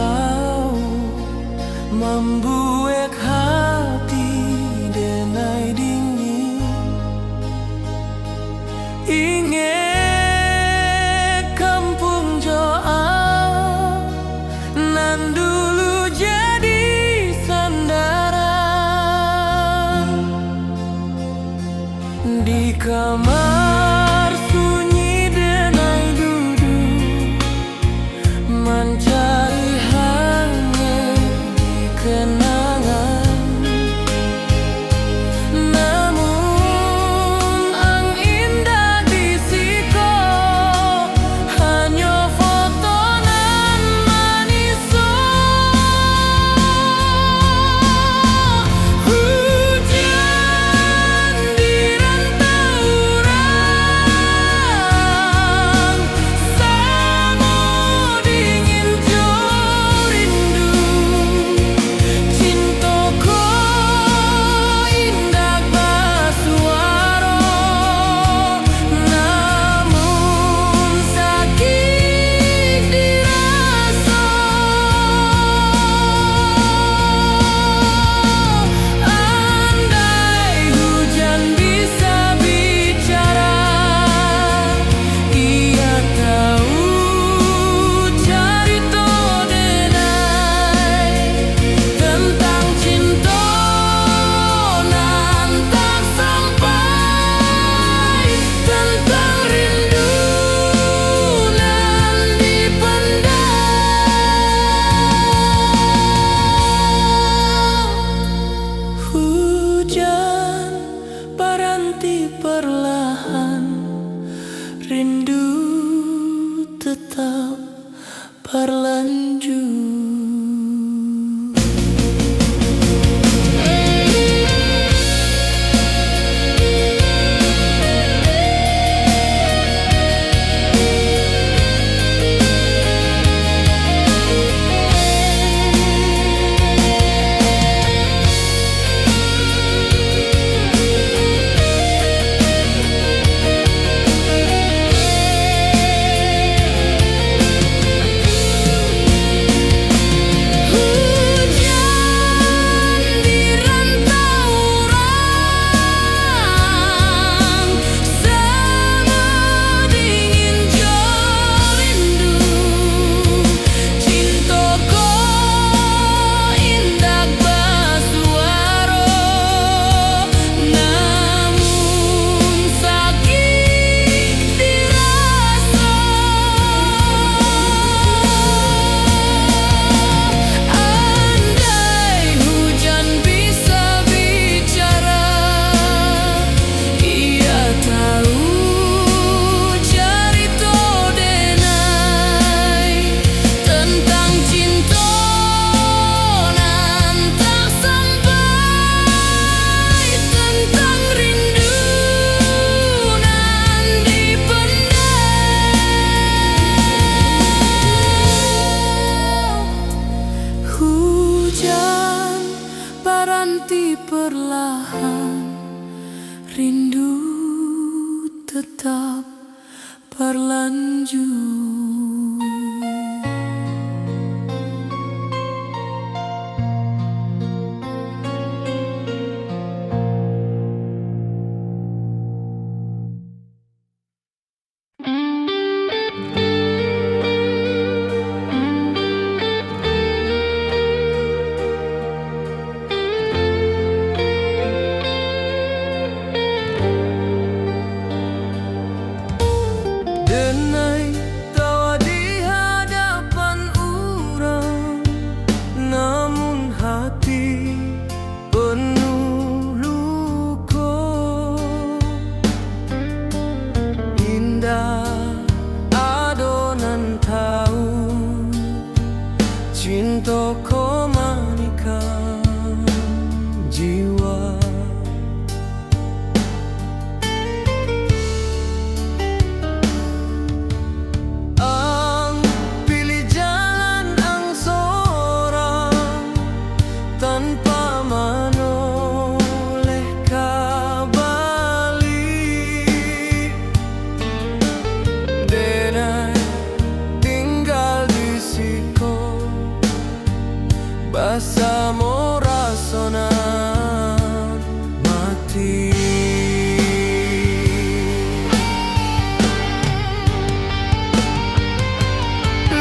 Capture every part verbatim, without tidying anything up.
Au, mambuek hati denai dingin. Ingek kampuang jo au, nan dulu jadi sandaran. Di kamar sunyi denai duduak, mancari hangek di kenangan. Namun ang indak di siko, hanyo foto nan maniso. Hujan di rantau urang, samo dingin jo rindu. Cinto ko indak basuaro, namun sakik diraso. Andai hujan bisa bicara, ia tahu carito denai tentang cinto nan tak sampai, tentang rindu nan dipendam. Hujan baranti perlahan, rindu tetap berlanjut. Hujan di rantau urang, samo dingin jo rindu. Cinto ko indak basuaro, namun sakik diraso. Andai hujan bisa bicara, ia tahu carito denai tentang cinto nan tak sampai, tentang rindu nan dipendam. Hujan baranti perlahan, rindu tetap berlanjut. Denai tawa di hadapan urang, namun hati penuh luko. Indak ado nan tahu, cinto ko manikam jiwa. Ang pilih jalan ang sorang, tanpa manoleh ka bali. Denai tinggal di siko, samo raso nan mati.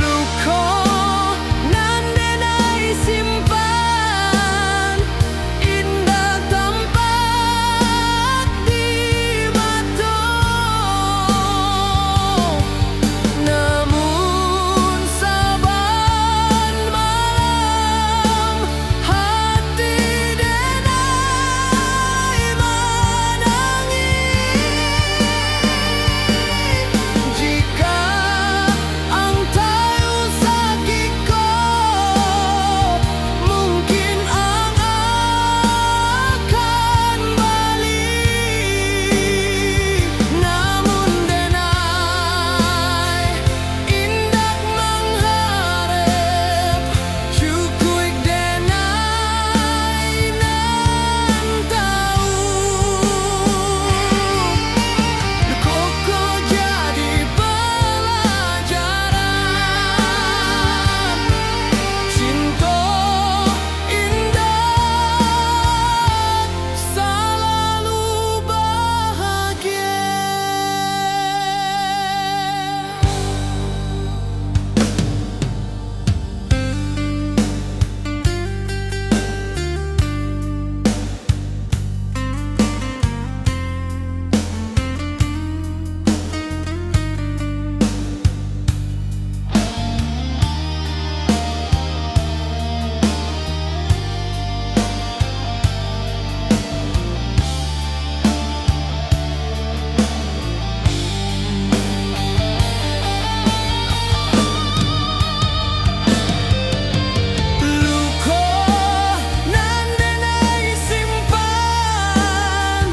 Luko nan denai simpan indak tampak di mato, namun saban malam hati denai manangih. Jika ang tahu sakik ko, mungkin ang akan bali. Namun denai indak mangharep, cukuik denai nan tahu. Koko jadi palajaran, cinto indak salalu bahagia. Luko nan denai simpan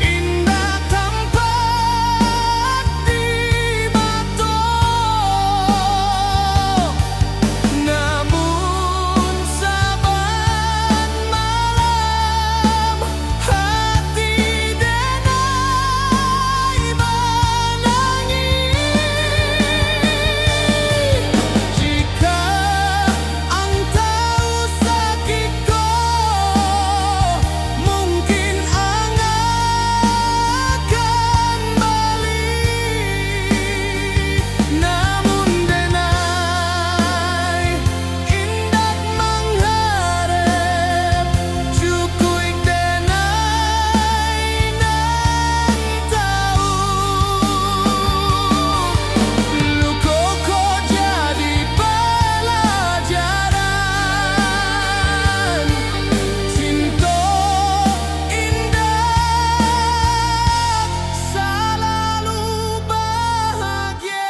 indak tampak di mato, namun saban malam hati denai manangih. Jika ang tahu sakik ko, mungkin ang akan bali. Namun denai indak mangharep, cukuik denai nan tahu. Luko ko jadi palajaran, cinto indak salalu bahagia.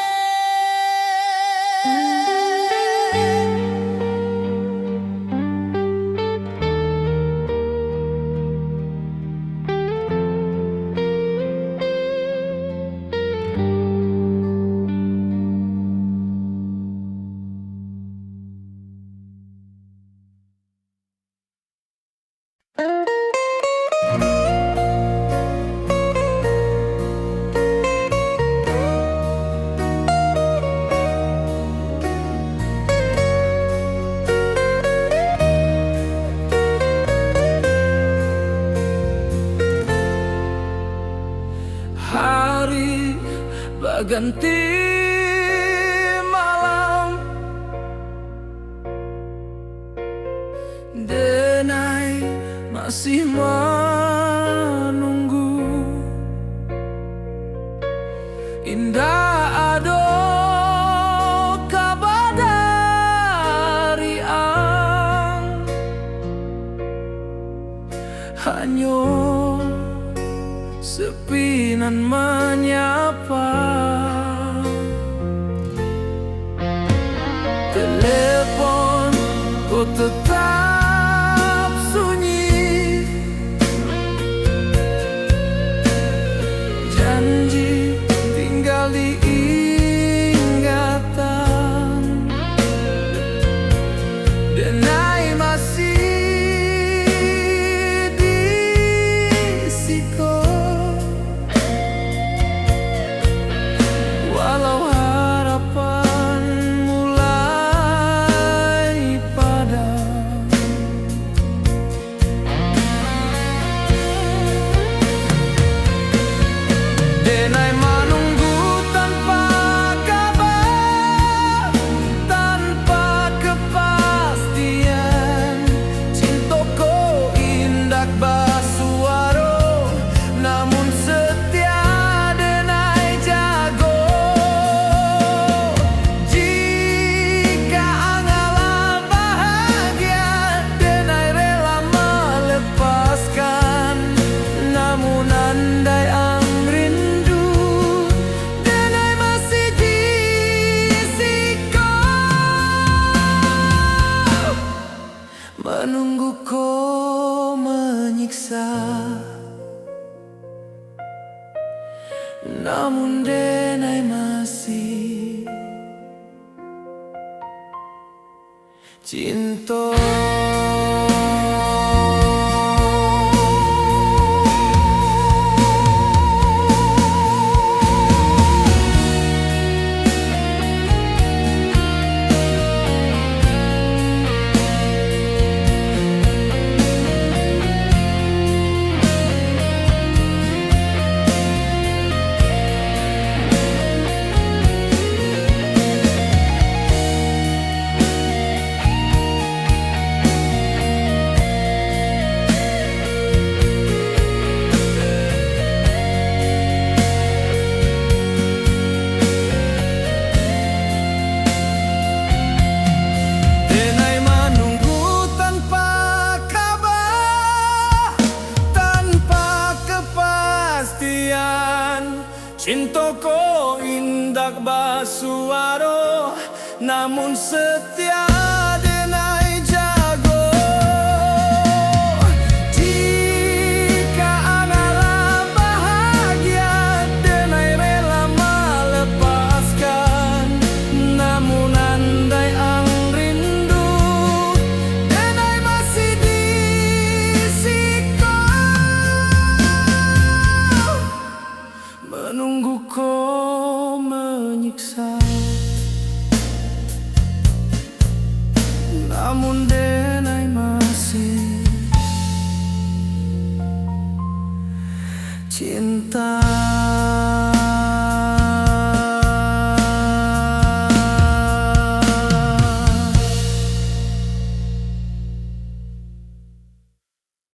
Hari baganti malam, denai masih manunggu. Indak ado kaba dari ang, hanyo sepi nan manyapa. Telepon ko tetap sunyi, janji tinggal di ingatan. Denai masih di siko, walau harapan mulai padam. Nunggu ko manyiksa, namun denai masih cinto. Denai manunggu tanpa kaba, tanpa kapastian. Cinto ko indak basuaro, namun setia denai jago. Jika ang alah bahagia, denai rela malepaskan. Namun andai ang rindu, denai masih di siko. Manunggu ko manyiksa, namun denai masih cinta.